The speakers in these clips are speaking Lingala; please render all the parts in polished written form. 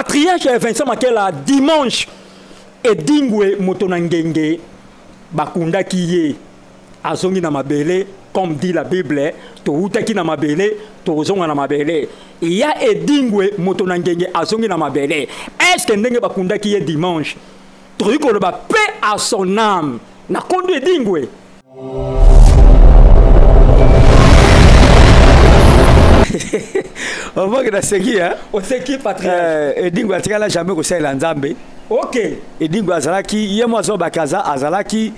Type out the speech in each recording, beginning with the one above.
Patriarche Vincent Makela, dimanche Edingwe moto na ngenge bakundaki ye azongi na mabele, comme dit la Bible, towutaki na mabele tokozonga na mabele. Ya Edingwe moto na ngenge azongi na mabele. Est-ce que ndenge bakundaki ye dimanche tokoki koloba paix à son âme na kondo Edingwe? Omoki naseki hein? Oseki patriarche. Edingwe atikala jamais kosalela Nzambe. Ok. Edingwe azalaki ye mo azobaki aza azalaki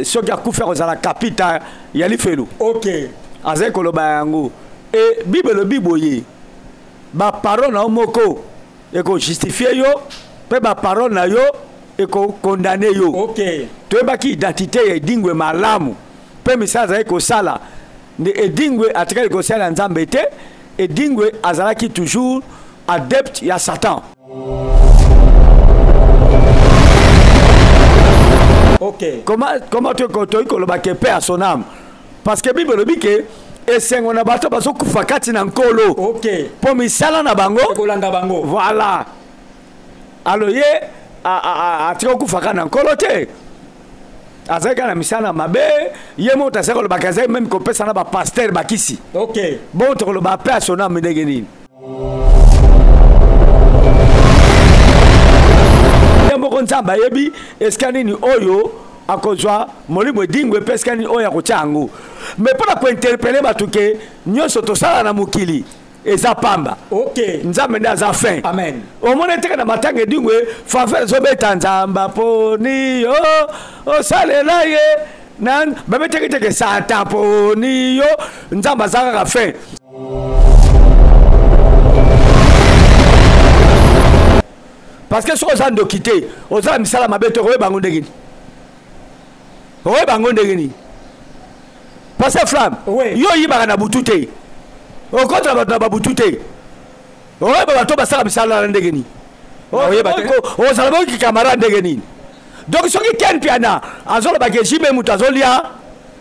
soki akufi akozala kapita ya lifelo. Ok. Azali koloba yango. E Bible elobi boye, ba parole na yo moko eko justifier yo pe ba parole na yo eko condamner yo. Ok. Toyebaki identité ya Edingwe malamu pe misala azalaki kosala. Nde Edingwe atikali kosala Nzambe te. Edingwe azalaki toujours adepte ya Satan. Ok. Comment tu toyi koloba ke paix à son âme? Parce que Bible elobi ke esengo na bato bazokufa kati na Nkolo. Ok. Po misala na bango ekolanda bango. Voilà. Alors ye atika kokufa kaka na Nkolo te. Azalaki kaka na misala mabe, ye moko azalaki kolobaka, azalaki meme kopesa na ba pasteur bakisi. Ok. Bon, tokoloba paix à son âme ndenge nini? Ye moko Nzambe ayebi esika nini oyo akozwa molimo Edingwe mpe esika nini oyo akotia yango. Mais mpo na kointerpele bato ke nyonso tosala na mokili eza pamba. Ok. Nzambe nde aza fin. Amen. Omoni eteka na matanga Edingwe, fanfare ezobeta Nzamba poni yo osalela ye na babetaki teke Satan poni yo, Nzambe aza kaka fin. Parce que soki oza ndoki te, oza na misala mabe te, okoyeba yango ndenge nini? Okoyeba yango ndenge nini? Pasteur Flamme, Oui. yo oyibaka na butu te, okotela bato na babutu te, okoyeba bato basala misala wana ndenge nini? Oyeba te. Ozala boki camarade ndenge nini? Donc soki Ken Mpiana azoloba ke JB moto azolia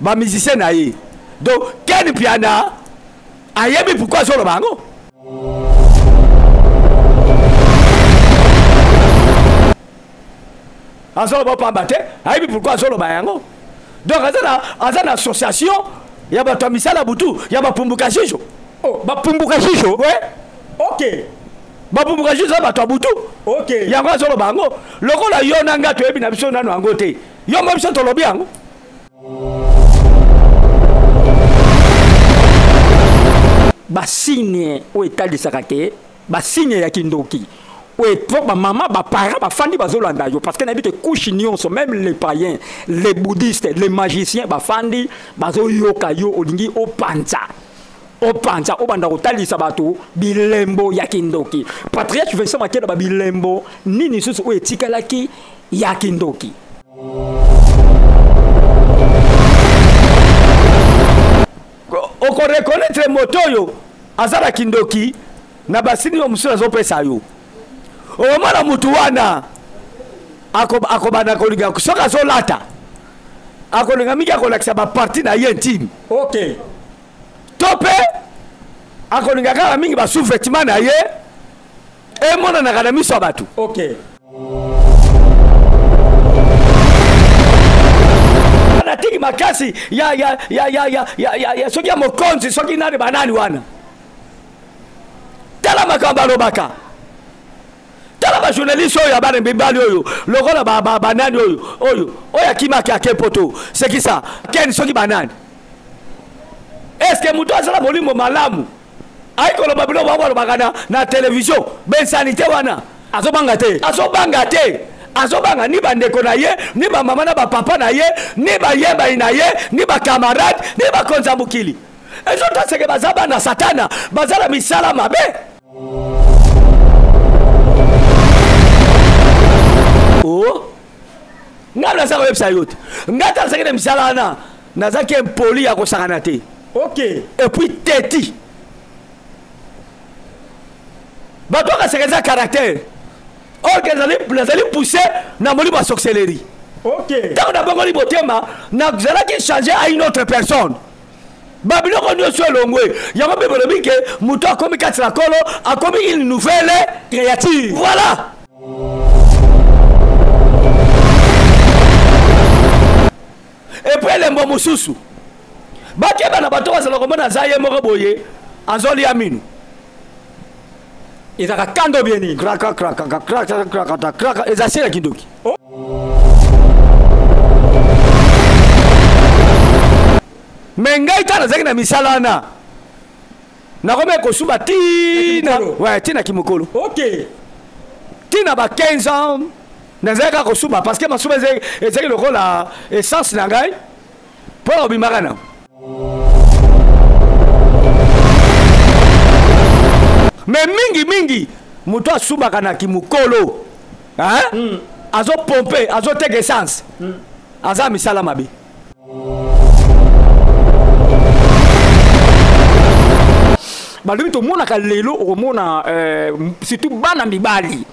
ba musicien na ye, donc Ken Mpiana ayebi pourquoi azoloba yango. Azoloba pamba te, ayebi pourquoi azoloba yango. Donc aza na association ya bato ya misala butu ya bapumbuka jijo. Oh, bapumbuka jijo? Ouais. Ok. Bapumbuka jijo eza bato ya butu. Ok. Yango azoloba yango. Lokola yo na nga toyebi na biso nano yango te. Yo mo biso tolobi yango. Ba signe oyo etalisaka ke ba signe ya kindoki oyo po ba mama ba parents bafandi bazolanda yo, parce que nayebi ke couche nyonso, même les païens, les bouddhistes, les magiciens bafandi bazoyoka yo, olingi opanza opanza obanda kotalisa bato bilembo ya kindoki. Patriarche Vincent Makela, ba bilembo nini susu oyo etikalaki ya kindoki? Oko reconnaître moto oyo aza na kindoki na basini oyo mosusu azopesa yo. Okomona motu wana akobanda kolinga, soki azolata akolinga mingi akolakisa ba partie na ye intime. Ok. To pe akolinga kaka mingi ba sous-vêtements na ye emonanaka na miso ya bato. Ok. Natiki makasi ya, ya, ya, ya, ya, ya, ya, ya, soki ya mokonzi, soki nani banani wana. Tala makambo alobaka. Tala ba journaliste oyo ya bana mibali oyo lokola ba, ba, banani oyo, oyo, oyo akimaki ake poto. Sekisa Ken soki banani. Est-ce que moto azala molimo malamu ayi koloba biloko bango balobaka na télévision, bensanité wana? Azobanga te. Azobanga te. Azobanga ni bandeko na ye, ni ba mama na ba papa na ye, ni ba yembai na ye, ni ba camarade, ni ba konza mokili. Ezotaseke baza bana Satana, baza na misala mabe. Oh, nga naza koyebisa yo te, nga ta nazalaki na misala wana, nazalaki impoli ya kosakana te. Ok. Et puis teti. Bato bakasaka eza caractère. Or que nazali poussé na molimo ya sorcellerie. Ok. Ntango nabongoli motema, nazalaki changer à une autre personne. Babiloko nyonso elongwe. Yango Bible elobi ke moto akomi kati na Nkolo akomi une nouvelle créature. Voilà. Et puis elembo mosusu, bakeba na bato bazala komona aza ye moko boye azolia minu. Ezalaka kando bien nini? Kraka kraka kraka kraka kraka, eza se ya kindoki. Oh. Me ngai kaka nazalaki na misala wana, nakomi kosuba tina, ouais, tina kimokolo. Ok. Tina ba 15 ans nazalaki kaka kosuba parce que masuba ezalaki lokola essence na ngai mpo na kobimaka na. Mais mingi mingi moto asubaka na kimokolo, hein? Azopompe, azoteka essence, aza misala mabe. Balobi tomonaka lelo okomona surtout bana mibali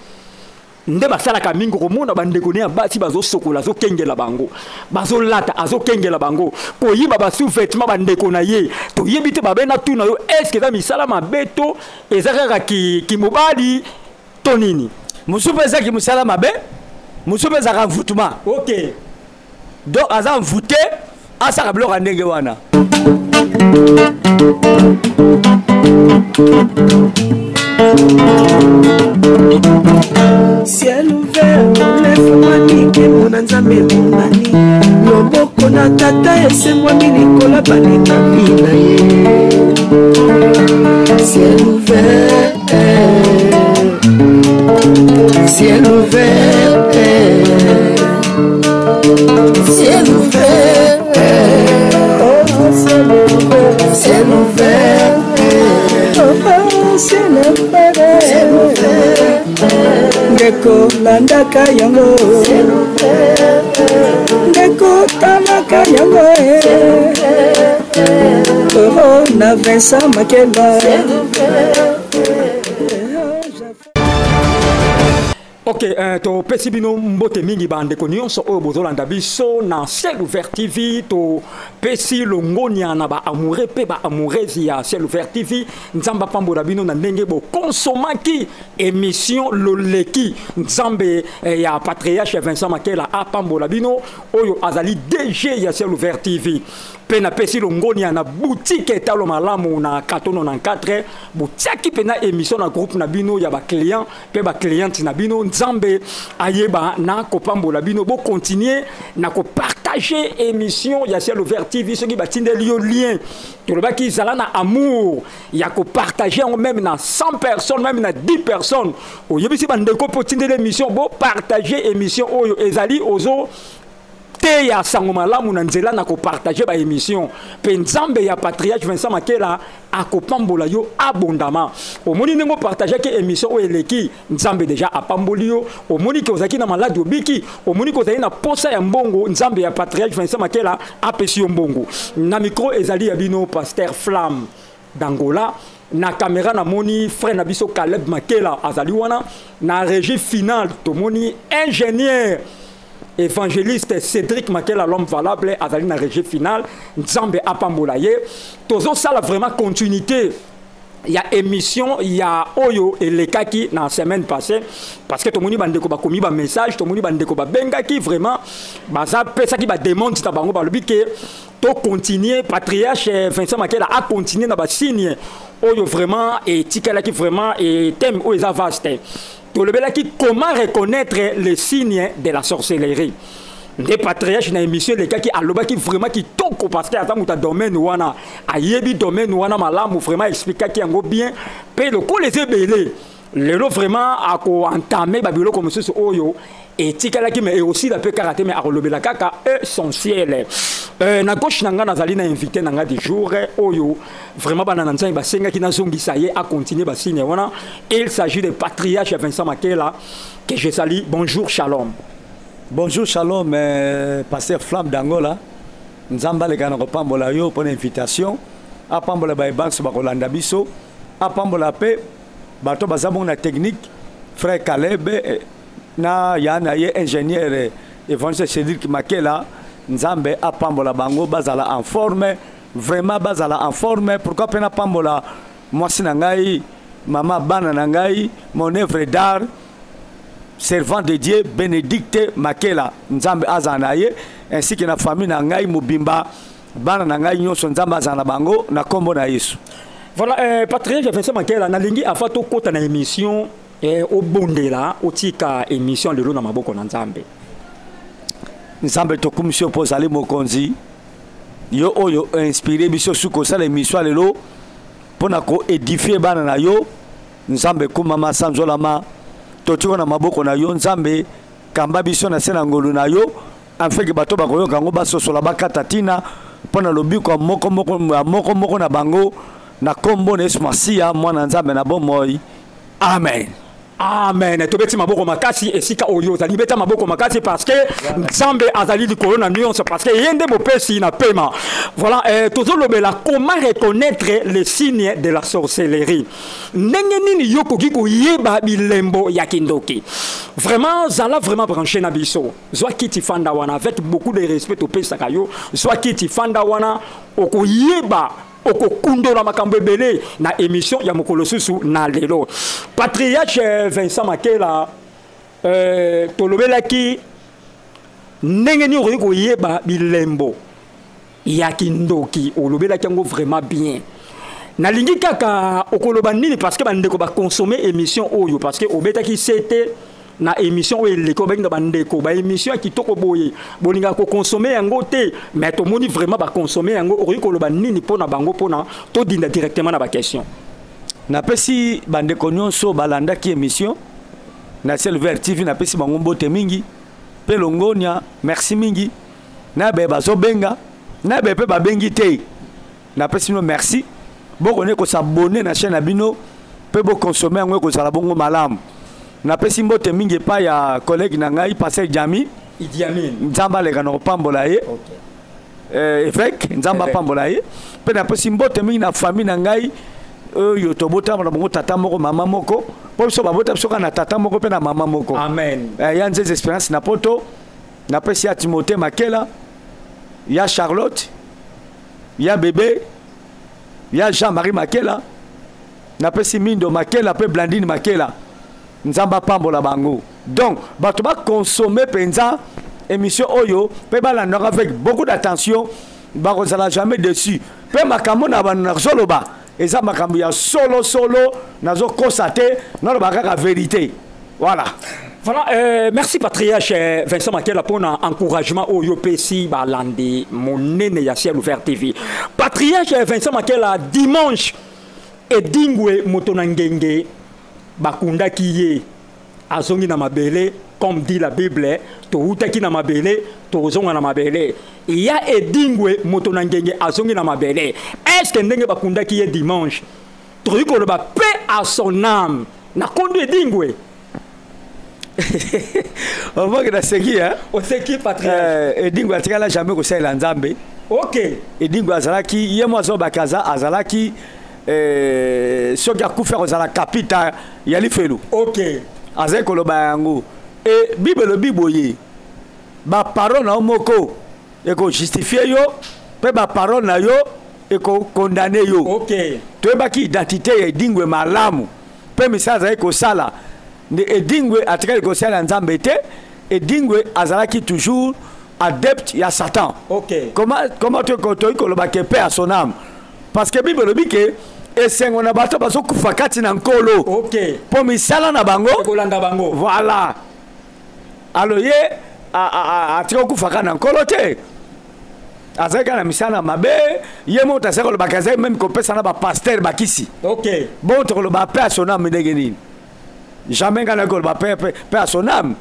nde basalaka mingi, okomona bandeko ne ya basi bazosokola, azokengela bango, bazolata, azokengela bango, koyiba ba sous-vêtement bandeko na ye. Toyebi te, babena tuna yo, est-ce que eza misala mabe to eza kaka kimobali to nini? Mosusu mpe ezaki mosala mabe, mosusu mpe ezalaka mvutuma. Ok. Donc aza mvute, asaka biloko ya ndenge wana. Ciel ouvert olefungwami, nkembo na Nzambe emonani, loboko na Tata esembwami likolo balekami na ye. Ciel ouvert, ciel ouvert, ciel ouvert, oh, ciel ouvert, ciel ouvert, oh, ciel ouvert, ciel ouvert. Ndeko landaka yango, ndeko talaka yango, oh, na Vincent Makela. Ok, topesi bino mbote mingi bandeko nyonso oyo bozolanda biso na Ciel Ouvert TV. Topesi longonia na ba amoureux pe ba amoureuses ya Ciel Ouvert TV. Nzambe apambola bino na ndenge bokonsomaki émission loleki. Nzambe ya patriarche Vincent Makela apambola bino oyo azali DG ya Ciel Ouvert TV. Pe napesi longonia na boutique etalo malamu na Katono na 4, botiaki pe na émission na groupe na bino ya ba client pe ba cliente na bino. Nzambe ayeba na kopambola bino, bo continuer na ko partager émission ya Ciel Ouvert TV. Soki batindeli yo lien, tolobaki zala na amour ya ko partager yango même na 100 personnes, même na 10 personnes. Oyebisi bandeko po tindeli émission, bo partager émission oyo ezali ozo te ya sango malamu na nzela na ko partager ba émission. Pe Nzambe ya patriarche Vincent Makela akopambola yo abondamment. Omoni ndenge partager ke émission oyo eleki, Nzambe déjà apamboli yo. Omoni ke ozalaki na malade obiki, omoni ke ozali na posa ya mbongo, Nzambe ya patriarche Vincent Makela apesi yo mbongo. Na micro ezali ya bino Pasteur Flamme d'Angola. Na caméra na moni frère na biso Caleb Makela azali wana. Na régie finale tomoni ingénieur évangéliste Cédric Makela, l'homme valable, azali na régie finale. Nzambe apambola ye. Tozo sala vraiment continuité. Il y a émission, il y a oyo elekaki na semaine passée parce que tomoni bandeko ba komi ba message, tomoni bandeko ba bengaki vraiment baza pesaki ba demande na bango balobi ke to continuer patriarche Vincent Makela a continuer na ba signe oyo vraiment et tikalaki vraiment et thème oyo eza vaste. Tolobelaki comment reconnaître les signes de la sorcellerie. Nde patriarche na émission elekaki alobaki vraiment kitoko parce que aza moto ya domaine wana, ayebi domaine wana malamu, vraiment expliquaki yango bien. Pe lokola eza ebele lelo vraiment ako entamer ba biloko mosusu oyo etikalaki, mais ekosila pe kaka te, mais akolobela kaka essentiel. Na gauche na nga nazali na invité na nga du jour oyo vraiment bana na Nzambe basengaki nazongisa ye a continuer ba signe wana. Il s'agit de patriarche Vincent Makela que je salue. Bonjour, shalom. Bonjour, shalom, pasteur Flamme d'Angola. Nzambe aleka na kopambola yo pour l'invitation. Apambola ba ebanso bakolanda biso. Apambola pe bato baza bongo na technique, frère Caleb, na ya na ye ingénieur, évangéliste Cédric Makela. Nzambe apambola bango bazala en forme. Vraiment bazala en forme. Pourquoi mpe napambola mwasi na ngai, mama bana na ngai, mon œuvre d'art, servant de Dieu Bénédicte Makela, Nzambe azala na ye, ainsi que na famille na ngai mobimba, bana na ngai nyonso, Nzambe azala na bango na nkombo na Yesu. Voilà, patriarche Vincent Makela, nalingi afa tokɔta na émission, obondela, otika émission lelo na maboko na Nzambe. Nzambe, tokumisi yo mpo ozali mokonzi. Yo oyo inspiré biso su kosala émission ya lelo mpo na koédifier bana na yo. Nzambe, kumama, sanzolama. Totiko na maboko na yo. Nzambe, kamba biso na se na ngolu na yo, afin que bato bakoyoka yango basosola, bakata ntina mpo na lobiko ya moko moko, ya moko moko na bango, na nkombo na Yesu Masiya, mwana Nzambe na bomoi, amen. Amen. Tobeti maboko makasi esika oyo ozali, beta maboko makasi, parce que Nzambe azali likolo na nyonso, parce que ye nde mopesi na pema. Voilà, tozolobela comment reconnaître les signes de la sorcellerie, ndenge nini yo koki koyeba bilembo ya kindoki. Vraiment, zala vraiment branché na biso. Zwa kiti, fanda wana. Avec beaucoup de respect topesaka yo, zwa kiti, fanda wana, okoyeba, okokundola makambo ebele na émission ya mokolo susu na lelo. Patriarche Vincent Makela, tolobelaki ndenge nini okoki koyeba bilembo ya kindoki. Olobelaki yango vraiment bien. Nalingi kaka okoloba nini, parce que bandeko baconsommer émission oyo, parce que obetaki sete na émission oyo eleki, obengi na bandeko baémission ya kitoko boye, bolingaka koconsommer yango te, mais tomoni vraiment baconsommer yango. Okoki koloba nini mpo na bango, mpona todinda directement na baquestion? Napesi bandeko nyonso balandaki émission na Ciel Vert TV, napesi bango mbote mingi mpe longonia, merci mingi. Na baye bazobenga, na baye mpe babengi te, napesi bino merci. Bokone kos'abonner na chaîne na bino mpe boconsommer yango, ekozala bongo malamu. Napesi mbote mingi epai ya collègue na ngai, pasteur Jami. Idi Amin. Nzambe aleka na kopambola ye. Évêque, Nzambe apambola ye. Mpe napesi mbote mingi na famille na ngai oyo tobotama na bango tata moko, mama moko, mpo biso babota biso kaka na tata moko mpe na mama moko. Amen. Ya Nzezi Espérance na Poto, napesi ya Timothée Makela, ya Charlotte, ya bébé, ya Jean-Marie Makela, napesi Mindo Makela mpe Blandine Makela, Nzambe apambola bango. Donc bato baconsommer mpenza émission oyo mpe balandaka avec beaucoup d'attention, bakozala jamais dessus. Mpe makambo na bano nazoloba eza makambo ya solo solo, nazokosa te, naloba kaka vérité, voilà. Voilà, merci patriarche Vincent Makela pour encouragement oyo opesi balandi monene ya Ciel Ouvert TV. Patriarche Vincent Makela, dimanche Edingwe moto na ngenge bakundaki ye, azongi na mabele, comme dit la Bible, toutaki na mabele, tozonga na mabele. Ya Edingwe moto na ngenge azongi na mabele. Est-ce que ndenge bakundaki ye dimanche, tokoki koloba paix à son âme na kondo Edingwe? Omoki naseki, hein? Oseki, patriarche. Edingwe atikala jamais kosalela Nzambe. Edingwe azalaki ye mo azobaki aza azalaki, soki akufi akozala kapita ya lifelu. Azali koloba yango. E Bible elobi boye: baparole na yo moko ekojustifier yo mpe baparole na yo ekocondamner yo. Toyebaki identité ya Edingwe malamu mpe misala azalaki kosala. Nde Edingwe atikali kosala Nzambe te. Edingwe azalaki toujours adepte ya Satan. Comment toyei koloba ke paix à son âme? Parce que Bible elobi ke esengo na bato bazokufa kati na Nkolo, mpo misala na bango ekolanda bango. Voilà. Alors ye atika kokufa kaka na Nkolo te, azalaki kaka na misala mabe. Ye moto azalaki kolobaka, azalaki même kopesa na bapasteur bakisi. Bongo tokoloba paix à son âme ndenge nini? Jamais ngai nayaki koloba paix à son âme.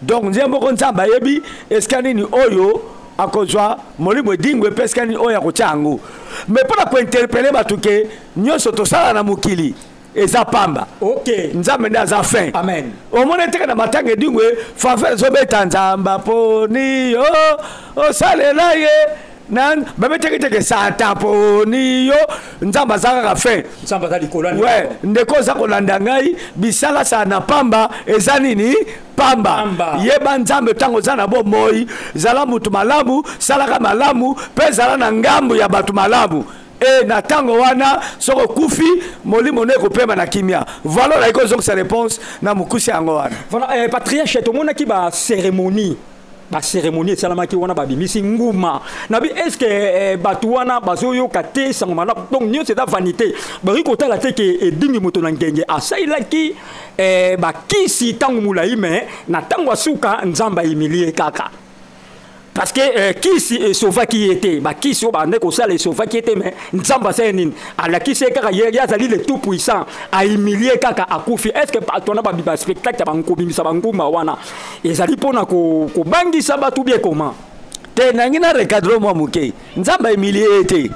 Donc nzembo moko, Nzambe ayebi esika nini oyo akozwa molimo Edingwe mpe esika nini oyo akotia yango. Mais mpo na kointerpeller bato ke nyonso tosala na mokili eza pamba. Nzambe nde aza fin. Amen. Omoni eteka na matanga Edingwe, fanfare ezobeta, Nzambe aponi yo osalela ye. Na babetaki teke satan poni yo, Nzambe aza kaka fin. Nzambe aza likolo. We ndeko oza kolanda ngai, bisalasala na pamba eza nini? Pamba, pamba. Yeba Nzambe ntango oza na bomoi, zala motu malamu, salaka malamu mpe zala na ngambo ya bato malamu. E na ntango wana soki okufi, molimo no ekopema na kimia. Voilà, nayaki kozongisa réponse na mokuse yango wana. Voilà, patriarche, tomonaki bacérémonie, bacérémonie esalamaki wana, babimisi nguma nabi. Est ce que bato wana bazoyoka te sango malamu? Donc nyonso eza vanité. Bakoki kotala te ke edingi moto na ngenge asalelaki bakisi ntango molai, me na ntango ya suka Nzambe ahumilie kaka, parce que kisi esovaki ye te. Bakisi oyo bande kosala esovaki ye te, mais Nzambe asali nini? Alakisi ye kaka ye azali le tout puissant, ahumilie kaka, akufi. Est ce que bato wana babi baspectacle ya kobimisa banguma wana ezali mpona kobangisa bato bien? Comment? Te, nangi na recadre mwa moke. Nzambe ahumilie ye te,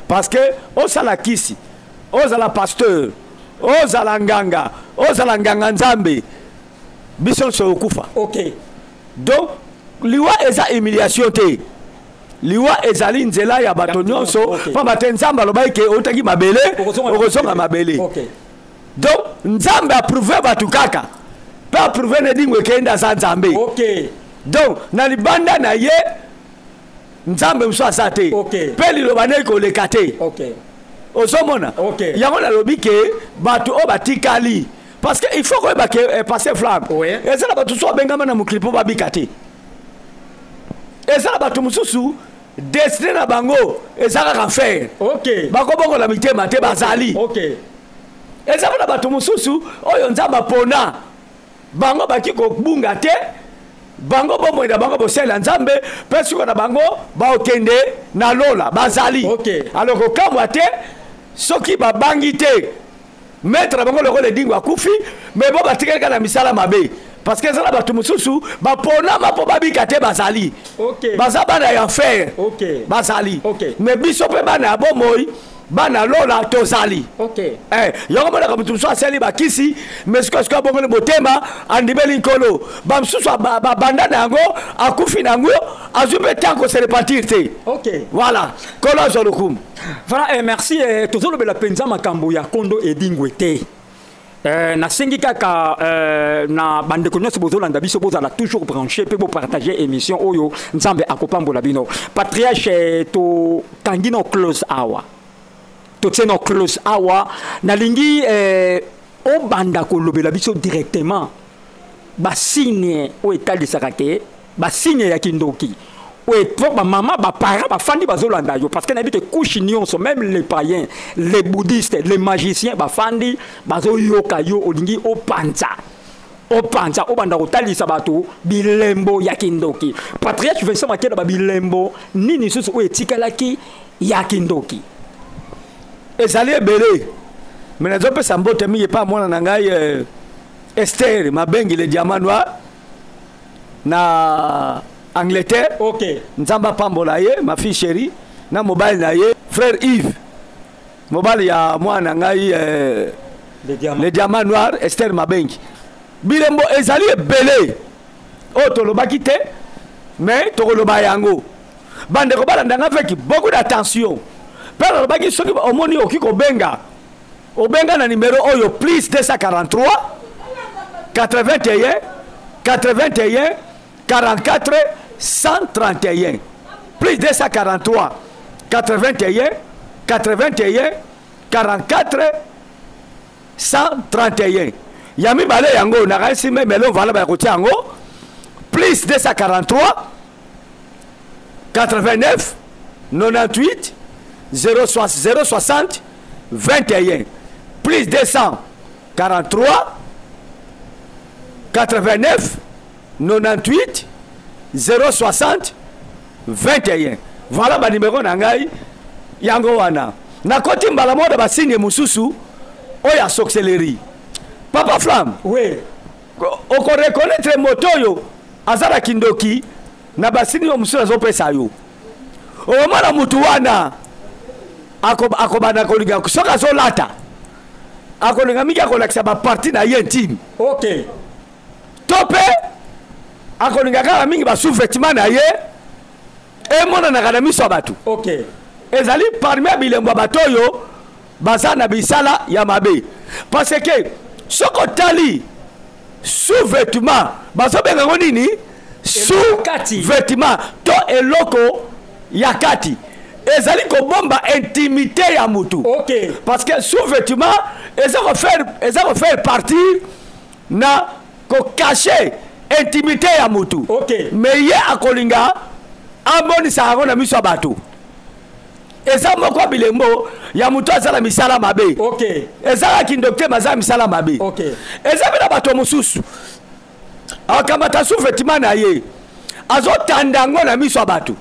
parce que osala kisi, ozala pasteur, ozala nganga, ozala nganga Nzambe, biso nyonso okufa. Donc liwa eza humiliation te, liwa ezali nzela ya bato nyonso, pamba te Nzambe alobaki ke outaki mabele, okozonga mabele. Donc Nzambe approuve bato kaka mpe approuve na edingo ekende aza Nzambe. Donc na libanda na ye Nzambe mosusu aza te, mpe liloba ndenge koleka te. Ozomona? Yango nalobi ke bato oyo batikali, parce que il faut koyeba ke pasteur Flamme, eza na bato mosusu babengama na mokili mpo babika te. Eza na bato mosusu destin na bango eza kaka fer, bakobongola mitema te, bazali. Eza mpo na bato mosusu oyo Nzambe apona bango, baki kobunga te. Bango bomoi na bango bosalela Nzambe, mpe suka na bango baokende na lola, bazali. Alors kokamwa te soki babangi te maître na bango lokola edingo akufi, mais bo batikali kaka na misala mabe, parce que eza na bato mosusu baponama mpo babika te, bazali. Baza bana ya enfer, bazali. Mais biso mpe bana ya bomoi, bana lola, tozali. Yango monaka moto mosusu asali bakisi, mais sikoyo sikoyo abongoli motema, andimeli Nkolo. Bamosusu babanda na yango, akufi na yango, azwi mpe ntango kose repentir te. Voilà, Nkolo azwa lokumu. Voilà, merci. Tozolobela mpenza makambo ya kondo edingwe te. Nasengi kaka na bandeko nyonso bozolanda biso, bozala toujours branché mpe bopartage émission oyo. Nzambe akopambola bino. Patriarche, tokangi no close awa, totie no close awa. Nalingi obanda kolobela biso directement basigne oyo etalisaka ke basigne ya kindoki oyo po bamama, baparent bafandi bazolanda yo, parce que nayebi ke couche nyonso, même les païens, les bouddhistes, les magiciens bafandi bazoyoka yo. Olingi opanza, opanza, obanda kotalisa bato bilembo ya kindoki. Patriarche Vincent Makela, babilembo nini lisusu oyo etikalaki ya kindoki? Ezali ebele, me nazopesa mbote mingi epa mwana na ngai Ester Mabengi, le diamant noir na Angleterre. Nzambe apambola ye, ma fille chérie, na mobali na ye frère Yves, mobali ya mwana na ngai le diamant, le diamant noir Ester Mabengi. Bilembo ezali ebele oyo tolobaki te, mais tokoloba yango. Bandeko balanda nga avec beaucoup d'attention. Mpe nalobaki, soki omoni, okoki kobenga, obenga na numero oyo: plus 243 81 81 44 131, plus 243 81 81 44 131. Ya mibale yango nakanisi memelo vala baya kotia yango: plus 243 89 98 060 21, plus 243 89 98 060 21. Voilà banimero na ngai yango wana. Nakoti mbala moko na basigne mosusu oyo ya sorcellerie. Papa Flamme, okoreconnaître moto oyo aza na kindoki na basini oyo mosusu azopesa yo. Okomona motu wana akobanda kolinga, soki azolata, akolinga mingi akolakisa baparti na ye intime. To mpe akolinga kaka mingi basous-vêtement na ye. Emonanaka na miso ya bato. Ezali parmi ya bilembo ya bato oyo baza na bisala ya mabe, parce que soki otali sous-vêtement, bazobenga yango nini? Sous-vêtement to eloko ya kati ezali kobomba intimité ya mutu. Parce que sous-vêtement eza kofaire partir na kocacher intimité ya mutu. Mais ye akolinga amonisa yango na miso ya bato. Eza moko ya bilembo ya moto azala misala mabe. Ezalaki kindoki te, baza misala mabe. Eza mpe na bato mosusu akamata sous-vêtement na ye, azotanda yango na miso ya bato.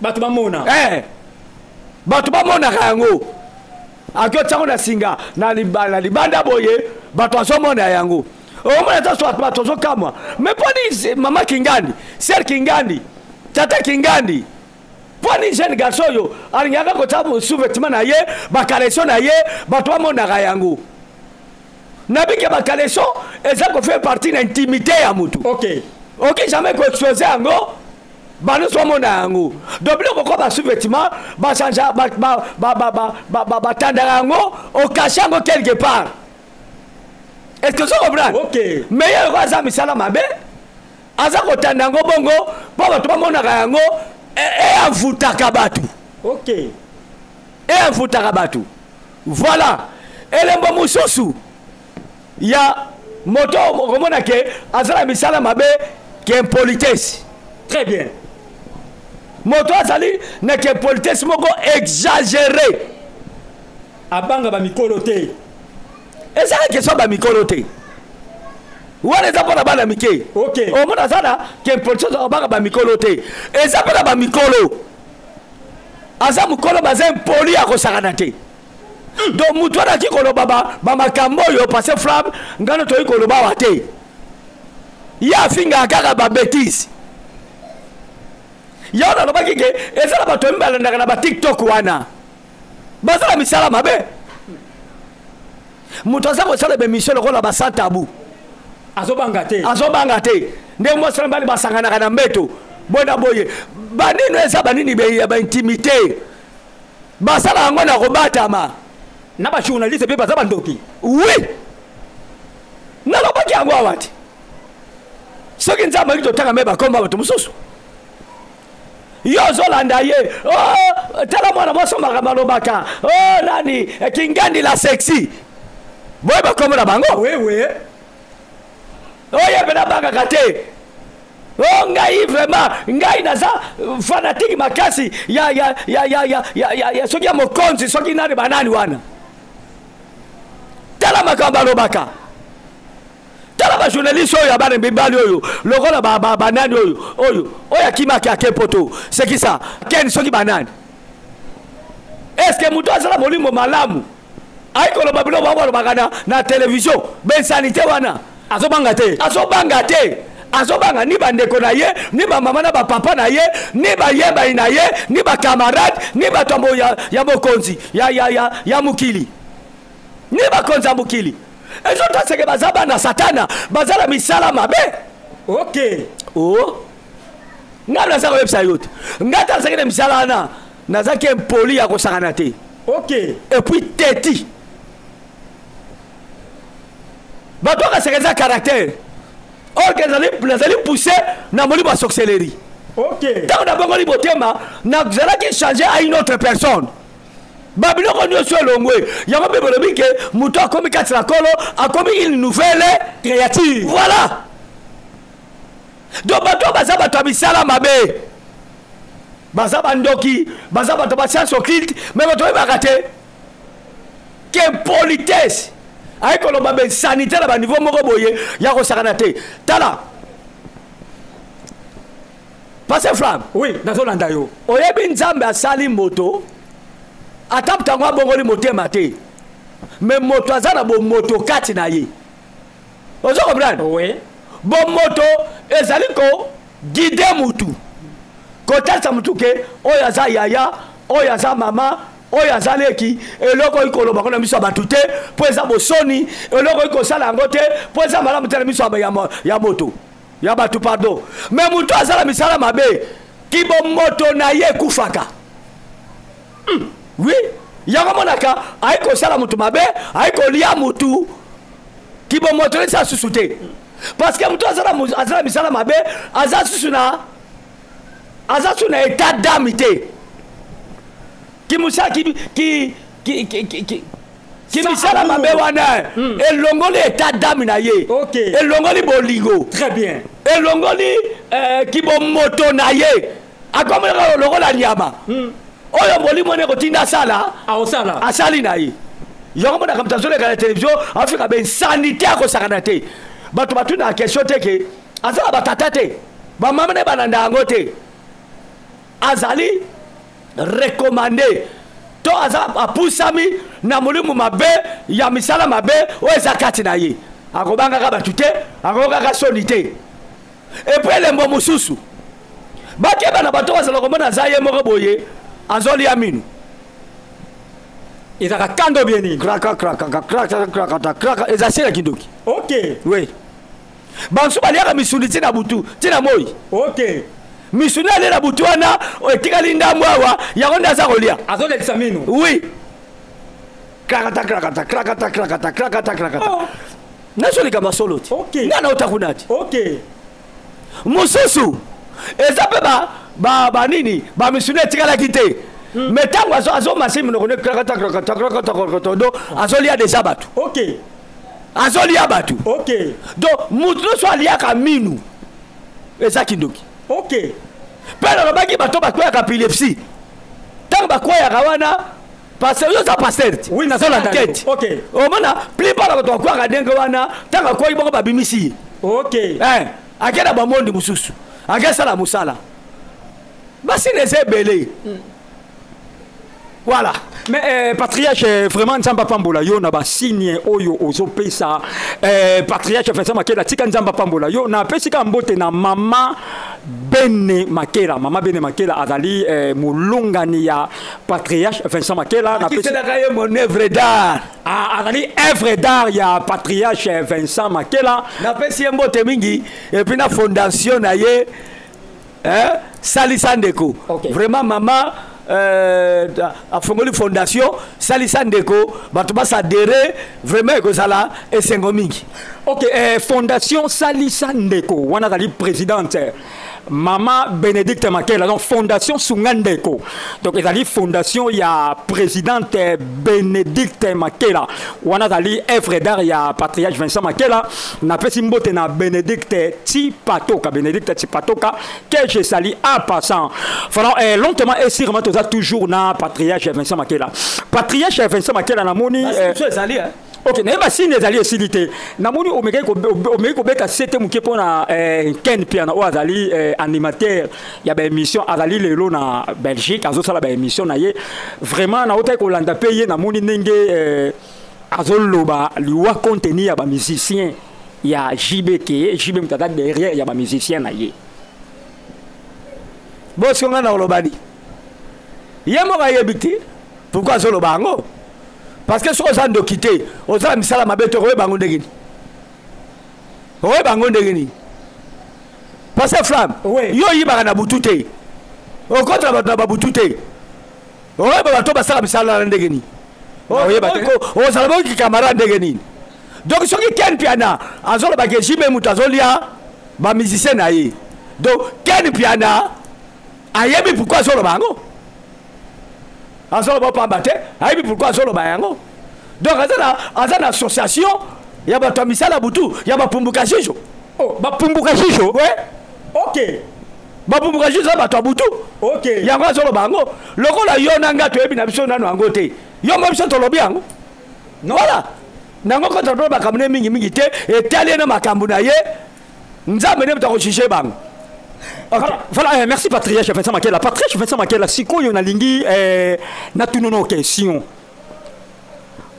Bato bamona. Bato bamonaka yango, aki otiango na singa na libanda boye, bato azomona yango. Omona ata so bato azokamwa, mais mponi mama Kingandi, sœur Kingandi, tata Kingandi, mponi jeune garçon oyo alingaka kotia sous-vêtement na ye, bacaleçon na ye, bato bamonaka yango? Nabike bacaleçon eza kofaire partie na intimité ya motu. Oki jamais koexpose yango, banyonso bamona yango. Donc biloko ko basous-vêtement bachange, batandaka yango, ocacher yango quelque part. Est ce que ozo comprendre? Mais ye loko aza misala mabe, aza kotanda yango bongo mpo bato bamonaka yango, eavutaka bato. Eavutaka bato. Voilà elembo mosusu ya moto okomona ke aza na misala mabe, ke impolitesse. Très bien. Moto azali na ke impolitesse moko exagéré. Abanga bamikolo te. Ezaka question bamikolo te, wana eza mpona bana mike. Omona aza na ke impolitesse, abanga bamikolo te. Eza mpe na bamikolo, aza mokolo, baza impoli ya kosakana te. Donc motu wana aki koloba bamakambo oyo, parce flamme ngano toyi koloba awa te, ye afingaka kaka babêtises. Ye wana alobaki ke eza na bato oyo balandaka na baTikTok wana, baza na misala mabe. Moto aza kosala baémission lokola basans tabou. Azobanga te. Azobanga te ndenge mwasi na mibali basanganaka na mbeto boye na boye. Banini eza banini ya baintimité, basala yango na kobatama. Na bajournaliste mpe baza bandoki. Oui, nalobaki yango awa te. Soki Nzambe aki totanga me bakomba bato mosusu, yo ozolanda ye, oh, tala mwana mwasi makambo alobaka, oh, nani, Kingandi la sexy, boye bakombo na bango. Oui. Oyo mpe nabangaka te. O ngai vraiment, ngai naza fanatique makasi ya soki ya mokonzi, soki nani, banani wana. Tala makambo alobaka, tala bajournaliste oyo ya bana mibali oyo lokola banani oyo akimaki ake poto, sekisa ken, soki banani. Est ce que moto azala molimo malamu ayi koloba biloko bango balobaka na télévision, bainsanité wana? Azobanga te. Azobanga te. Azobanga ni bandeko na ye, ni bamama na bapapa na ye, ni bayebani na ye, ni bacamarade, ni bato ya mokonzi ya mokili, ni bakonzi ya mokili. Ezotaseke baza bana Satana, baza na misala mabe. O ngai naza koyebisa yo te, ngai ta nazalaki na misala wana, nazalaki impoli ya kosakana te. Et puis teti bato akasaka eza caractère, or ke nazali poussé na molimo ya sorcellerie. Ntango nabongoli motema, nazalaki changé à une autre personne, babiloko nyonso elongwe. Yango mpe bolobi ke moto akomi kati na Nkolo akomi une nouvelle créature. Voilà. Donc bato baza bato ya misala mabe, baza bandoki, baza bato ba science occulte, mais bato oyebaka te ke impolitesse ayi koloba bainsanité na baniveau moko boye ya kosakana te. Tala, Pasteur Flamme. Oui, nazolanda yo. Oyebi, Nzambe asali moto, ata ntango abongoli motema te, mais moto aza na bomoto kati na ye. Ozo comprendre? Oui. Bomoto ezali koguider mutu, kotalisa mutu ke oyo aza yaya, oyo aza mama, oyo aza leki. Eloko oyo koloba ngo na miso ya bato te mpo eza bosoni, eloko oyo kosala yango te mpo eza malamu te na miso ya moto, ya bato, pardon. Mais moto aza na misala mabe. Kibomoto na ye ekufaka. Oui, yango monaka ayi kosala motu mabe, ayi kolia motu, kibomoto eza susu te, parce que motu aza na misala mabe, aza susu na aza susu na état d'âme te. Kimusa ki ki ki ki ki ki kimisala mabe wana elongoli état d'âme na ye, elongoli bolingo. Très bien. Elongoli kibomoto na ye, akomelaka lokola nyama. Oyo molimo ne kotinda asala, aosala, asali na ye. Yango monaka moto azoleka na télévision, afika be insanité, akosakana te. Bato batuna question te ke aza na batata te, bamama ne balanda yango te. Azali recommandé to aza apusami na molimo mabe ya misala mabe oyo eza kati na ye. Akobangaka bato te, akokaka soni te. Et puis elembo mosusu, bakeba na bato bazala komona aza ye moko boye, azolia minu. Ezalaka kando bien nini? Kraka kraka kraka kraka kraka, eza se ya kindoki. Ok. Oui, bansu baliaka misuni ntina butu ntina moi. Ok. Misuni alie na butu wana etikali ndambo awa, yango nde aza kolia. Azolekisa minu. Oui, krakata krakata krakata krakata krakata krakata. Oh. Nazoleka masolo ti. Ok. Nga na ota kuna ti. Ok. Mosusu eza mpe banini, bamisuni etikalaki te, mais ntango azomasi minoko ne krakata krakata krakata krakata, do azolia deja bato. Ok. Azolia bato. Ok. Donc motu nyonso aliaka minu eza kindoki. Ok. Mpe nalobaki bato bakweyaka epilepsie, ntango bakweyaka wana, pasteur, yo oza pasteur ti? Oui, nazolanda yo. Tete. Ok. Omona plupart ya bato bakweyaka ndenge wana, ntango akwei bongo babimisi ye. Ok. Ake na bamondi mosusu, ake sala mosala, basine eza ebele. Voilà. Mais patriarche, vraiment Nzambe apambola yo na basigne oyo ozopesa. Patriarche Vincent Makela, tika Nzambe apambola yo. Na pesi ka mbote na mama Bene Makela. Mama Bene Makela azali molongani ya patriarche Vincent Makela. Na pesi Akiselaka ye mon œuvre d'art. Ah, azali œuvre d'art ya patriarche Vincent Makela. Na pesi ye mbote mingi et puis na fondation na ye, hein, salisa ndeko. Ok. Vraiment mama afongoli fondation salisa ndeko, bato basadere vraiment, ekozala esengo mingi. Ok, fondation salisa ndeko wana azali présidente mama Bénédicte Makela. Donc fondation sunga ndeko, donc ezali fondation ya présidente Bénédicte Makela, wana azali œuvre d'art ya patriarche Vincent Makela. Napesi mbote na Bénédicte Tipatoka, Bénédicte Tipatoka que je salue en passant. Voilà, lentement et sûrement toza toujours na patriarche Vincent Makela. Patriarche Vincent Makela, namoni Basi, biso ezali, hein? Ok, nayeba signe ezali esili te. Namoni omeki kobeta sete moke mpona Ken Piana oyo azali animateur ya baémission, azali lelo na Belgique, azosala baémission na ye. Vraiment nautaki kolanda mpe ye, namoni ndenge azoloba liwa contenu ya bamusicien ya JB, ke JB moto aza derrière ya bamusicien na ye. Bosiko ngai na koloba ni ye moko ayebi te pourquoi azoloba yango, parce que soki oza ndoki te, oza na misala mabe te, okoyeba yango ndenge nini? Okoyeba yango ndenge nini? Parce que flamme, Oui. yo oyibaka na butu te, okotela bato na babutu te, oyeba bato basala misala na ndenge nini? Oyeba te. Ozala boki camarade ndenge nini? Donc soki Ken Piana azolobaka JB moto azolia bamusicien na ye, donc Ken Piana ayebi pourquoi azoloba yango. Azoloba pamba te, ayebi pourquoi azoloba yango. Donc aza na association ya bato ya misala butu, ya bapumbuka jijo. Oh, bapumbuka jijo? Ouais. Ok. Bapumbuka jijo eza bato ya butu. Ok. Yango azoloba yango. Lokola yo na nga toyebi na biso nano yango te, yo mo biso tolobi yango. Voilà. Nango kontra mpe makambo ne mingimingi te, etali ye na makambo na ye, Nzambe nde moto akojuge bango. Ok. Voilà, voilà, merci patriarche Vincent Makela. Patriarche Vincent Makela, sikoyo nalingi natuna no question.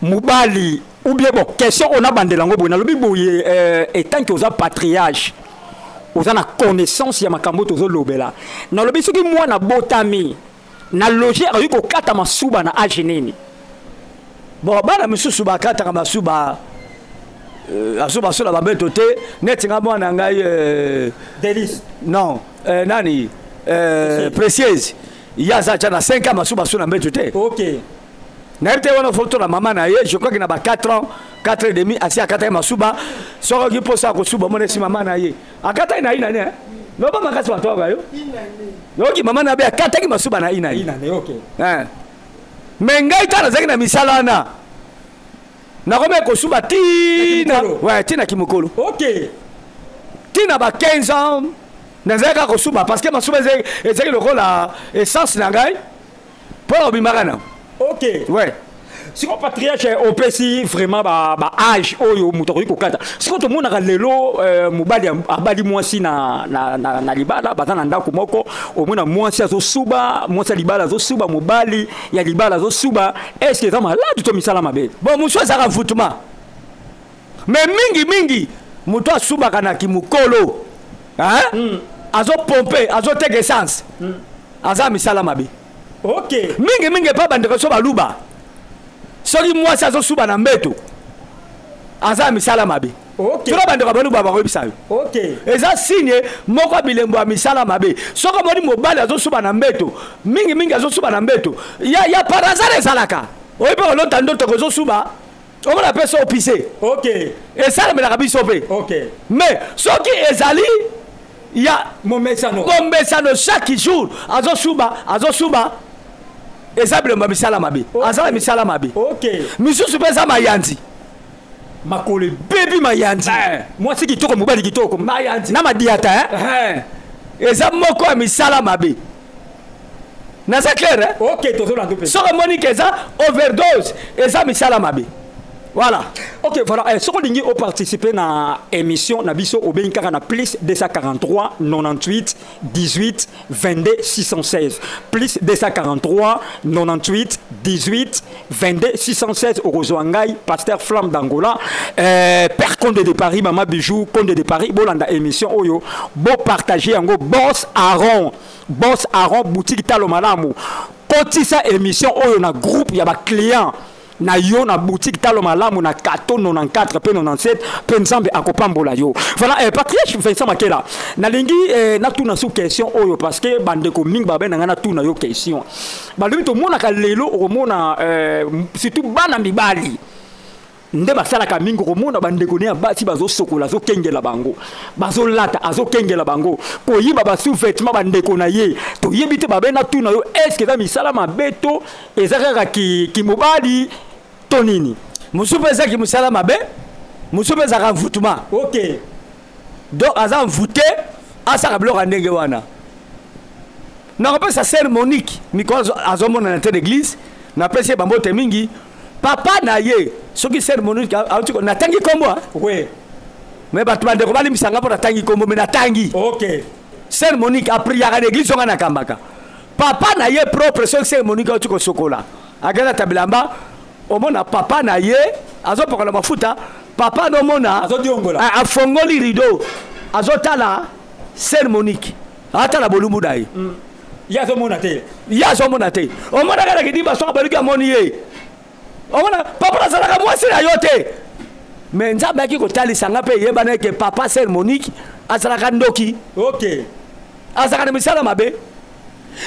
Mobali ou bien bon, question on a bandela ngo boye, nalobi boye, étant que oza patriarche, oza na connaissance ya makambo tozolobela. Nalobi soki mwana botami na loger akoki kokata masuba na age nini? Bon, bana misusu bakataka masuba, azo basola bambeto te, neti nga mwana ngai Delis. Non, nani? Précieuse, ye aza tya na 5 ans, masuba so na mbeto te. Nayebi te wana foto na mama na ye. Je crois que na ba 4 ans, 4 et demi, asi akataki masuba. Soki oki mposa akosuba, omona esi mama na ye akataki na inane. Loba makasi, bato ayoka yo. Yoki mama na be akataki masuba na inane. Inane, ok. Mais ngai ta nazalaki na misala wana, nakomi kosuba tina. Kimokolo. Ouais, tina kimokolo. Tina ba 15 ans nazalaki kaka kosuba, parce que masuba ezalaki lokola essence na ngai mpo na kobimaka na. Ouais. Sikoyo, patriarche, opesi vraiment ba âge oyo moto akoki kokata. Sikoyo tomonaka lelo mobali abali mwasi na libala, baza na ndako moko, omona mwasi azosuba, mwasi ya libala azosuba, mobali ya libala azosuba. Est ce que eza malade to misala mabe? Bon, mosu azalaka envoûtement, mais mingi mingi moto asubaka na kimokolo, hein? Azopompe, azoteka essence, aza misala mabe. Mingi mingi epa bandeko so baluba, soki mwasi azosuba na mbeto, aza misala mabe. Tuna bandeko baluba, bakoyebisa yo. Eza signe moko ya bilembo ya misala mabe. Soki omoni mobali azosuba na mbeto, mingimingi azosuba na mbeto ya par hasard, ezalaka oyi mpe kolota ndoto kozosuba, omona mpe so opise. Esalemelaka biso mpe. Mais soki ezali ya momesano, momesano, chaque jour azosuba, azosuba, eza bilembo ya misala mabe. Aza na misala mabe. Misusu mpe eza mayanzi. Makolo ebebi, mayanzi. Mwasi kitoko, mobali kitoko. Mayanzi. Na madiata, eh? Eh. Eza moko ya misala mabe. Naza clair, eh? Ok, tozolanda mpe. Soki omoni ke eza overdose, eza misala mabe, voilà. Ok, voilà. Soki olingi oparticipe na émission na biso, obengi kaka na plus 243 98 18 22 616, plus 243 98 18 22 616. Okozwa ngai, pasteur Flamme d'Angola, père Conde de Paris, mama Bijou Conde de Paris. Bolanda émission oyo, bopartage yango. Boss Aron, Boss Aron, boutique Talo Malamu, kotisa émission oyo na groupe ya baclient na yo na boutique Talo Malamu na kato 94 mpe 97, mpe Nzambe akopambola yo. Voilà. Patriarche Vincent Makela, nalingi natuna su question oyo, parce que bandeko mingi babe na ngai natuna yo question. Balobi tomonaka lelo, okomona surtout bana mibali nde basalaka mingi, komona bandeko ne ya basi bazosokola, azokengela bango, bazolata, azokengela bango, koyiba basous-vêtement bandeko na ye. Toyebi te, babe natuna yo: est ce que eza misala mabe to eza kaka kimobali to nini? Mosusu mpe ezaki mosala mabe, mosusu mpe ezalaka envoûtement. Donc aza envoûté, asaka biloko ya ndenge wana. Nakopesa sœur Monique mikolo, azomonana te l'église, napesi ye bambote mingi. Papa na ye, soki sœur Monique auti natangi kombo, ah. Mais bato, bandeko balimbisanga mpo natangi kombo, mais natangi. Sœur Monique apriaka na église onga nakambaka. Papa na ye propre, soki sœur Monique auti kosokola, akenda ta bilamba, omona papa na ye azopakola mafuta, papa nomona Azodiongola. Afongoli rideau, azotala sœur Monique, atala bolumbu na ye. Ye azomona te. Ye azomona te. Omonaka na kidimba, soki baluki, amoni ye, omona papa nazalaka mwasi na yo te. Mais Nzambe ayaki kotalisa nga mpe eyebana eke papa sœur Monique azalaka ndoki. Azalaka na misala mabe.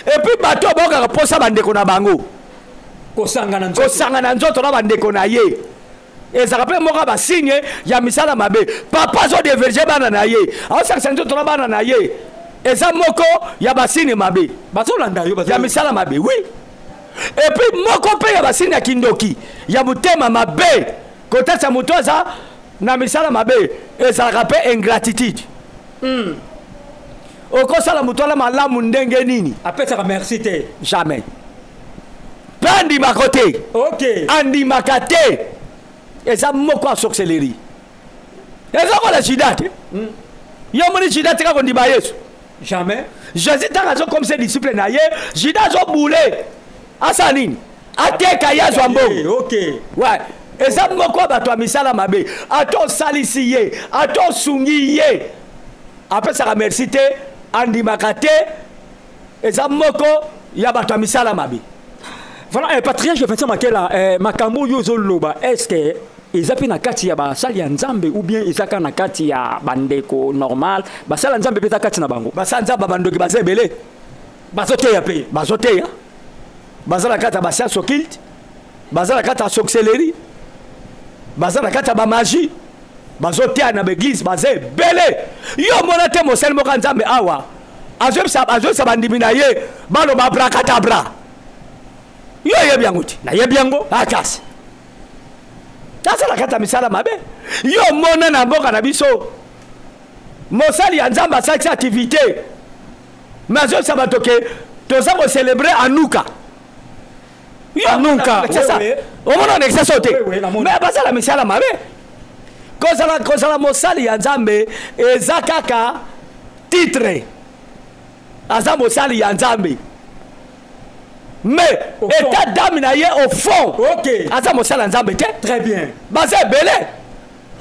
Et puis bato oyo baokaka mposa bandeko na bango kosangana nzoto. Kosanga na nzoto na bandeko na ye, ezalaka mpe moko ya basigne ya misala mabe. Papa azodévierger bana na ye, aosangisa nzoto na bana na ye, eza moko ya basigne mabe. Bazolanda yo. Ya misala mabe, oui. Et puis moko mpe ya basigne ya kindoki, ya motema mabe, kotalisa moto aza na misala mabe, ezalaka mpe ingratitude. Okosala moto wana malamu ndenge nini, apesaka merci te. Jamais. Mpe andimaka te. Andimaka te, eza moko ya sorcellerie. Eza kola juda te. Yo moni Juda tika kondima Yesu? Jamais. Jésus, ntango azokomisa disciple na ye, Juda azobule, asala nini? Ateka ye, azwa mbongo. Ouais, eza moko ya bato ya misala mabe. Ata osalisi ye, ata osungi ye, apesaka merci te, andimaka te, eza moko ya bato ya misala mabe. Voilà. Patriarche Vincent Makela, makambo oyo ozoloba, est ce que eza mpe na kati ya basali ya Nzambe ou bien eza kaka na kati ya bandeko normal? Basali ya Nzambe mpe eza kati na bango? Basali Nzambe, bandoki baza ebele. Bazoteya mpe. Bazoteya, baza na kati ya bascience occulte, baza na kati ya sorcellerie, baza na kati ya bamagie, bazoteya na baeglise, baza ebele. Yo omona te mosali moko ya Nzambe awa azoyebisa bandimi na ye baloba abracadabra? Yo oyebi yango te? Nayebi yango. Akasi aza na kati ya misala mabe. Yo omona na mboka na biso mosali ya Nzambe asalisi activité, mais azoyebisa bato ke toza kocélébrer Anuka? Anuka. Omona na exceso te, mais basala misala mabe. Kozala mosali ya Nzambe eza kaka titre, aza mosali ya Nzambe, mais état d'âme na ye au fond, aza mosali ya Nzambe te. Très bien. Baza ebele.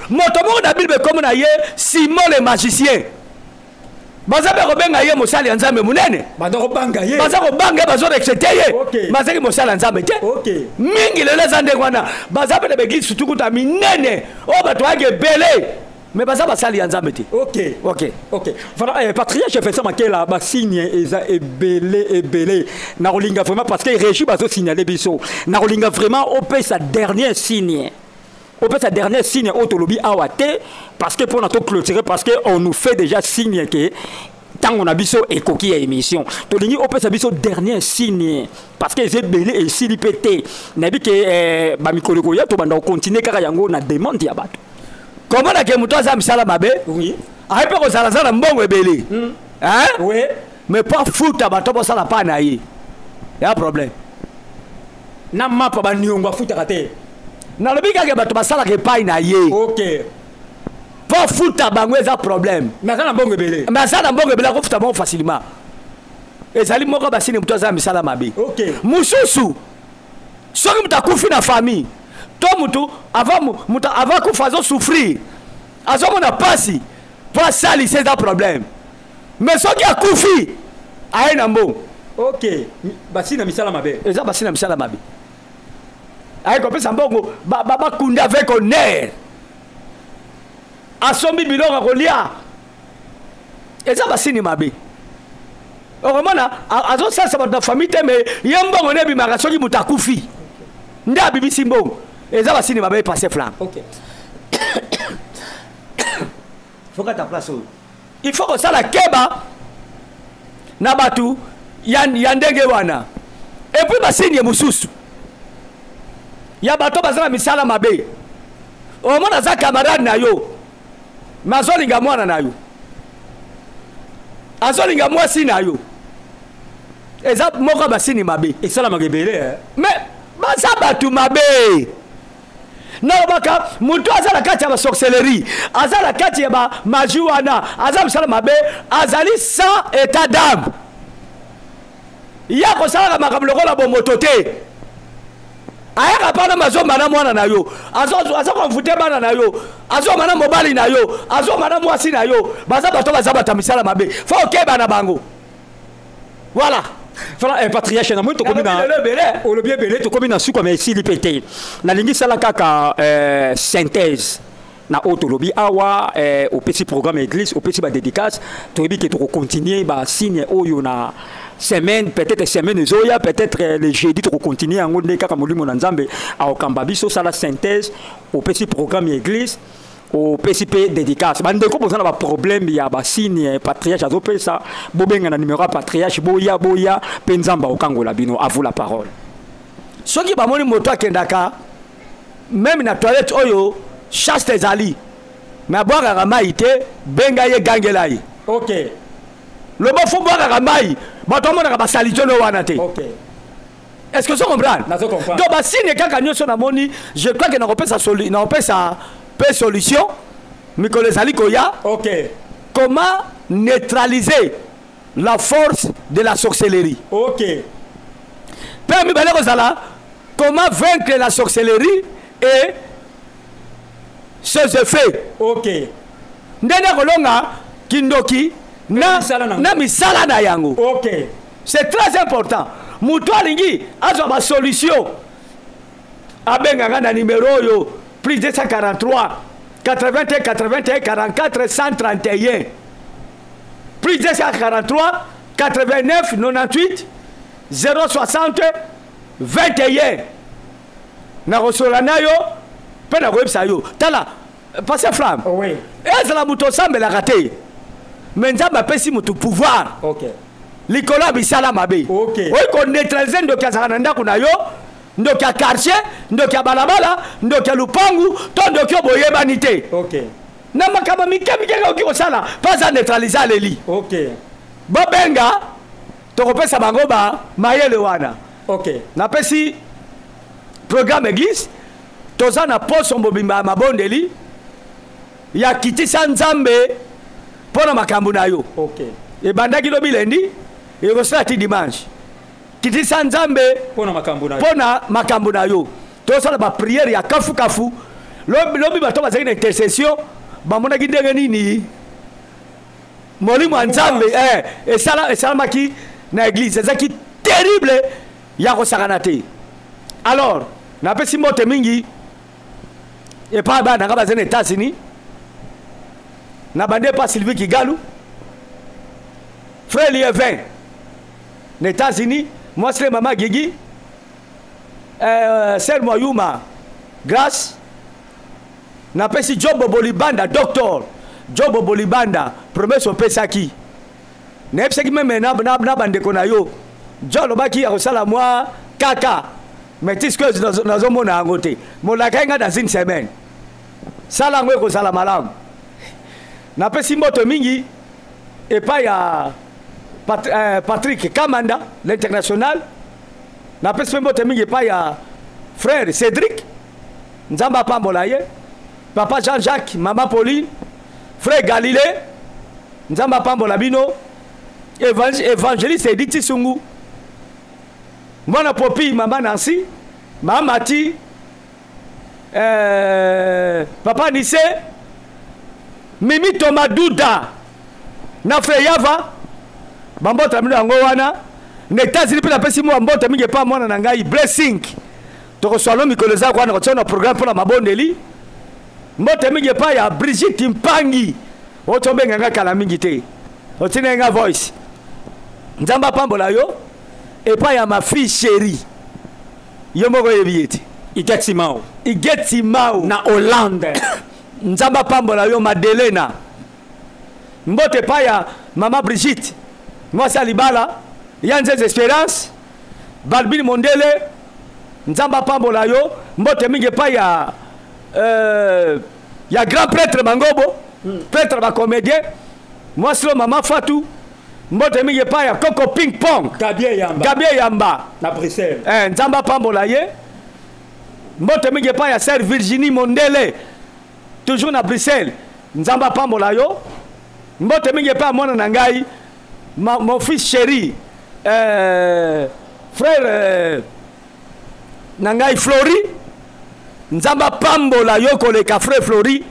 Moto moko na Bible ekomi na ye Simon le magicien, baza mpe kobenga ye mosali ya Nzambe monene. Baza kobanga ye. Baza kobanga ye, bazorespecter ye, bazalaki mosali ya Nzambe te. Mingi lelo eza ndenge wana. Baza mpe na baeglise, surtout kuta minene oyo bato bayaki ebele, mais baza basali ya Nzambe te. Ok. Ok, voilà. Patriarche Vincent Makela, basigne eza ebele ebele. Nakolinga vraiment, parce que régie bazosignaler biso, nakolinga vraiment opesa dernier signe, opesa dernier signe oyo tolobi awa te, parce que mpona toclôturer, parce que on nous fait déjà signe ke ntango na biso ekoki ya émission. Tolingi opesa biso dernier signe, parce que eza ebele, esili mpe te. Nayebi ke bamikolo ekoya tobanda kocontinuer kaka yango na demande ya bato. Komona ke moto aza misala mabe, aye mpe kozala aza na mbongo ebele, hein? Mais po afuta bato bosala pa na ye, ya problème. Na mapa baniongo afutaka te. Nalobi kaka bato basalaka epai na ye, mpo afuta bango eza problème. Mais aza na mbongo ebele. Mais aza na mbongo ebele, akofuta bango facilement. Ezali moko basigne moto aza na misala mabe. Mosusu, soki moto akufi na famille to motu avant, moto avant akufa azosouffrir, azomona pasi mpo asalisa, eza problème. Mais soki akufi, aye na mbongo. Ok, basi na misala mabe. Eza basi na misala mabe. Aye kopesa mbongo, bakunda avec honneur, asombi biloko ya kolia. Eza basigne mabe. Okomona azosalisa bato na famille te, mais ye mbongo nde ebimaka soki moto akufi, nde abimisi mbongo. Eza basigne mabe, passe flamme. Fokata place oyo, il faut kosala keba na bato ya ndenge wana. Et puis basigne mosusu ya bato baza na misala mabe, omona aza camarade na yo, mais azolinga mwana na yo, azolinga mwasi na yo. Eza moko ya basigne mabe. Esalamaka ebele, eh? Mais baza bato mabe. Nalobaka moto aza na kati ya basorcellerie, aza na kati ya bamagie wana, aza mosala mabe, azali sans état d'âme ya kosalaka makambo lokola bomoto te. Ayaka mpana mazomba na mwana na yo, aza koenvoûter bana na yo, azoma na mobali na yo, azoma na mwasi na yo. Baza bato, baza bato ya misala mabe, faut okeba na bango. Voilà. Voilà, patriarche, namoni tokomi na olobi ebele, tokomi na suka, mais esili mpe te. Nalingi sala kaka synthèse na oyo tolobi awa. Opesi programme église, opesi badédicace. Toyebi ke tokocontinue basigne oyo na semaine, peut-être semaine ezoya, peut-être le jeudi tokocontinue yango nde kaka molimo na Nzambe aokamba biso. Sala synthèse, opesi programme ya église, opesi mpe dédicace. Bandeko boza na baproblème ya basigne patriarche azopesa, bobenga na numéro ya patriarche, boya, boya mpe Nzambe aokangola bino. À vous la parole. Soki bamoni moto akendaka même na toilette oyo chaste ezali, mais abwakaka mai te, benga ye, gangela ye. Loba faut bwakaka mai, bato amonaka basalite no wana te. Est ce que ozo comprendre? Nazo comprendre. Donc basigne kaka nyonso namoni, je crois ke nakopesa mpe solution mikolo ezali koya. Comment neutraliser la force de la sorcellerie. Mpe mibale kozala comment vaincre la sorcellerie et ses effets. Ndenge kolonga kindoki na misala na yango. C'est très important. Moto alingi azwa basolution, abengaka na numéro oyo: plus 243 81 81 44 131, plus 243. 89 98 060 21. Nakosolola na yo mpe nakoyebisa yo. Tala, Pasteur Flamme. Oui. Ezala moto osambelaka te, mais Nzambe apesi moto pouvoir. Okay. Likolo ya misala mabe. Okay. Oyi koneutralize ndoki azalaka na ndako na yo, ndoki ya quartier, ndoki ya balabala, ndoki ya lupangu, to ndoki oyo boyebani te. Okay. Na makambo mike mike kaka okoki kosala mpo aza neutralize aleli. Okay. Bobenga, tokopesa bango ba mayele wana. Okay. Napesi programme église, toza na poso mobimba ya mabondeli ya kitisa Nzambe mpo na makambo na yo. Okay. Ebandaki lobi lundi, ekosala ti dimanche. Kitisa Nzambe mpo na makambo na yo. Mpo na makambo na yo. Tosala ba prière ya kafu kafu. Lobi, lobi bato bazalaki na intercession, bamonaki ndenge nini molimo ya Nzambe, esalamaki na église. Ezalaki terrible ya kosakana te. Alors, napesi mbote mingi epai bana nga baza na États-Unis, na bande epai Sylvie Kigalu, frère Lievin na États-Unis, mwasi le mama Gigi, sœur Moyuma Grâce, napesi Jobo Bolibanda, docteur Jobo Bolibanda, promesse opesaki. Nayebisaki meme na bandeko na yo. Jo alobaki ya kosala mwa kaka, mais ti sikoyo nazomona yango te. Molaka ye nga dans une semaine. Sala yango ekozala malamu. Napesi mboto mingi epai ya Patrick Kamanda, l'international. Napesi mpe mboto mingi epai ya frère Cédric, Nzambe apambola ye, papa Jean-Jacques, mama Pauline, frère Galilée, Nzambe apambola bino, évangéliste Edith Tisungu, mwana Popi, mama Nancy, mama Mati, papa Nissé, Mimi Thomas Duda, na frère Yava, bambota bino yango wana. Na États-Unis mpe napesi mwa mbote mingi epa mwana na ngai Blessing. Tokoswalo mikolo eza kwana kotia na programme mpona mabondeli. Mbote mingi epa ya Brigitte Mpangi. Oyo tobenga nga kala mingi te. Otina nga voice. Nzambe apambola yo. Epa ya ma fille chérie. Yo moko oyebi ye te. Igeti Mao. Igeti Mao. Na Hollande. Nzambe apambola yo Madelena. Mbote epa ya mama Brigitte. Mwasi ya libala. Ya Nzeze Espérance. Balbine Mondele. Nzambe apambola yo. Mbote mingi epa ya grand prêtre Mangobo. Prêtre ba comédien. Mwasi lo mama Fatou. Mbote mingi epa ya Coco Ping Pong. Gabriel Yamba. Gabriel Yamba. Na Bruxelles. Nzambe apambola ye. Mbote mingi epa ya sœur Virginie Mondele. Toujours na Bruxelles. Nzambe apambola yo. Mbote mingi epa ya mwana na ngai. Mon fils chéri. Frère na ngai Flori. Nzambe apambola yo koleka frère Flori.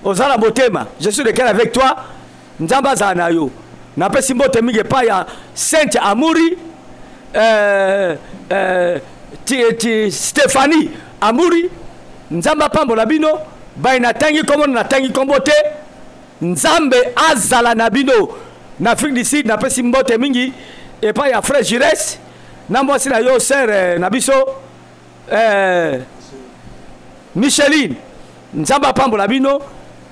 Ozala motema, je suis de cœur avec toi. Nzambe azala na yo. Napesi mbote mingi epai ya Sainte Amuri, Stéphanie Amuri. Nzambe apambola bino. Bai natangi kombo, natangi kombo te. Nzambe azala na bino. Na Afrique du Sud napesi mbote mingi epai ya frère Jires na mwasi na yo sœur na biso Micheline. Nzambe apambola bino.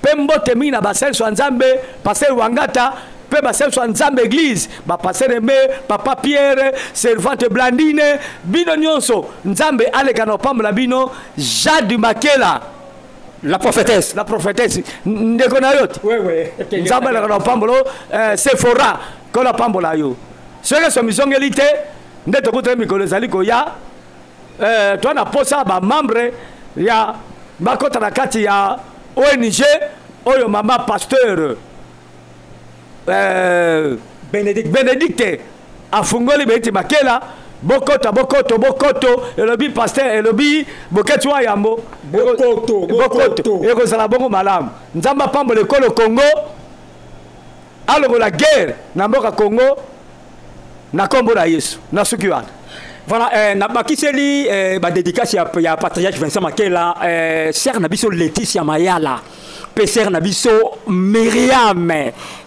Pe mbote mingi na basenso ya Nzambe, pasteur Wangata, pe basenso ya Nzambe église, ba pasteur Aimé, papa Pierre, servante Blandine, bino nyonso Nzambe aleka na opambola bino. Jade Makela, la prophétesse, la prophétesse, ndeko na yo te. Oui, oui. Nzambe aleka na opambola Sephora, kola pambola yo. Soki so mizongeli te, nde tokutana mikolo ezali koya. Toi na posa ba membre ya bakota na kati ya ONG oyo mama pasteur Bénédicte afungoli Bénédicte Makela. Bokoto, bokoto, bokoto, elobi pasteur, elobi boketi wa yambo. Bokoto, bokoto. Bokoto. Ekozala bongo malamu. Nzambe apambola ekolo Congo. Alongola guerre na mboka Congo na kombo na Yesu. Na suki wana. Voilà, nabakiseli badédicace ya patriarche Vincent Makela, sœur na biso Laetitia Mayala mpe sœur na biso Miriam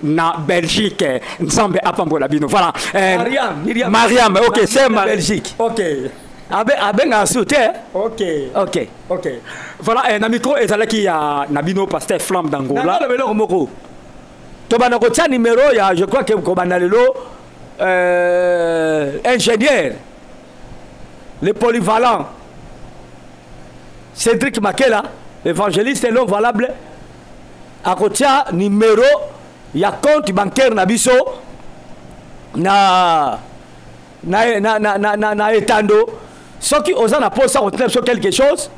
na Belgique. Nzambe apambola bino. Voilà, Mariam, Miriam. Mariam, ok, sœur Na Belgique. Ok. Abengaka su te. Ok. Ok. Ok, voilà, na micro ezalaki ya na bino pasteur Flamme d'Angola. Naloba eloko moko: tobanda kotia numéro ya, je crois que kobanda lelo, ingénieur le polyvalent Cédric Makela, évangéliste et l'homme valable, akotia numéro ya compte bancaire na biso na etando. Soki oza na posa kotina biso quelque chose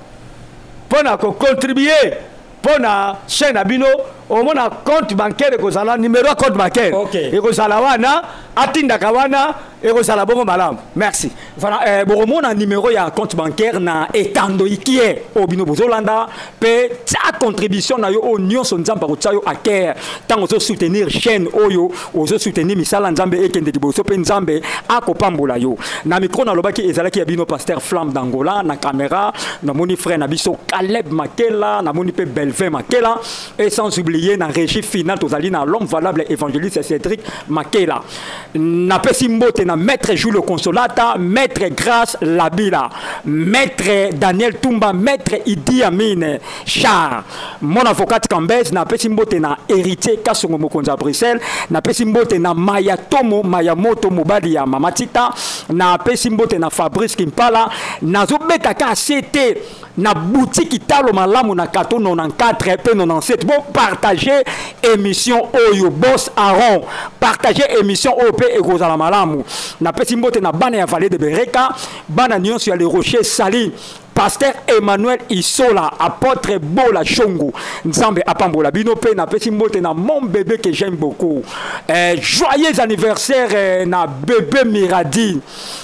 mpo na kocontribuer mpo na chaîne na bino, omona compte bancaire ekozala, numéro ya compte bancaire ekozala wana, atindaka wana, ekozala bongo malamu. Merci. Voilà, bokomona numéro ya compte bancaire na etando ikie oyo bino bozolanda, mpe tia contribution na yo oyo nyonso Nzambe akotia yo à cœur. Ntango ozosoutenir chaîne oyo, ozosoutenir misala Nzambe ekende liboso, mpe Nzambe akopambola yo. Na micro, nalobaki, ezalaki ya bino pasteur Flamme d'Angola. Na caméra, namoni frère na biso Caleb Makela, namoni mpe Belvin Makela, et sans oublier na régie finale tozali na l'homme valable évangéliste Cédric Makela. Napesi mbote na maître Julio Consolata, maître Grâce Labila, maître Daniel Tumba, maître Idi Amin Char, mon avocat Cambès. Napesi mbote na héritier Kasongo, mokonzi ya Bruxelles. Napesi mbote na Maya Tomo Maya Moto, mobali ya Mama Tita. Napesi mbote na Fabrice Kimpala. Nazobetaka ct na boutique Talo Malamu na Kato 94 pe 97. Bon, partager émission oyo, boss Aaron, partager émission oyo mpe ekozala malamu. Napesi mbote na bana ya Vallée de Bereka, bana nyonso ya Le Rocher Sali, pasteur Emmanuel Isola, apôtre Bola Chongo, Nzambe apambola bino. Mpe napesi mbote na mon bébé que j'aime beaucoup, joyeux anniversaire na bébé Miradi,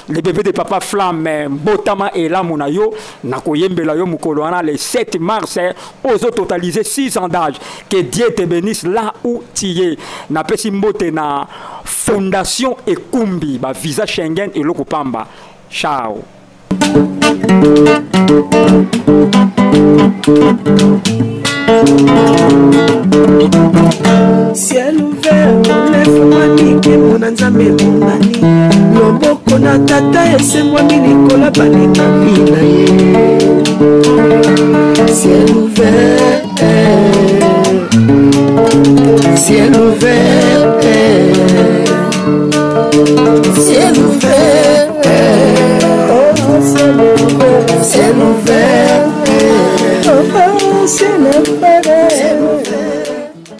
le bébé de papa Flamme. Mbotama elamu na yo, nakoyembela yo mokolo wana le 7 mars, ozo totaliser 6 ans d'âge. Que Dieu te bénisse là où tu es. Napesi mbote na fondation Ekumbi, bavisa Schengen eloko pamba. Ciao. Ciel ouvert olefungwami, nkembo na Nzambe ebongani, loboko na Tata esembwami likolo balekami na ye. Ciel ouvert, ciel ouvert, ciel ouvert, oh, ciel ouvert, ciel ouvert.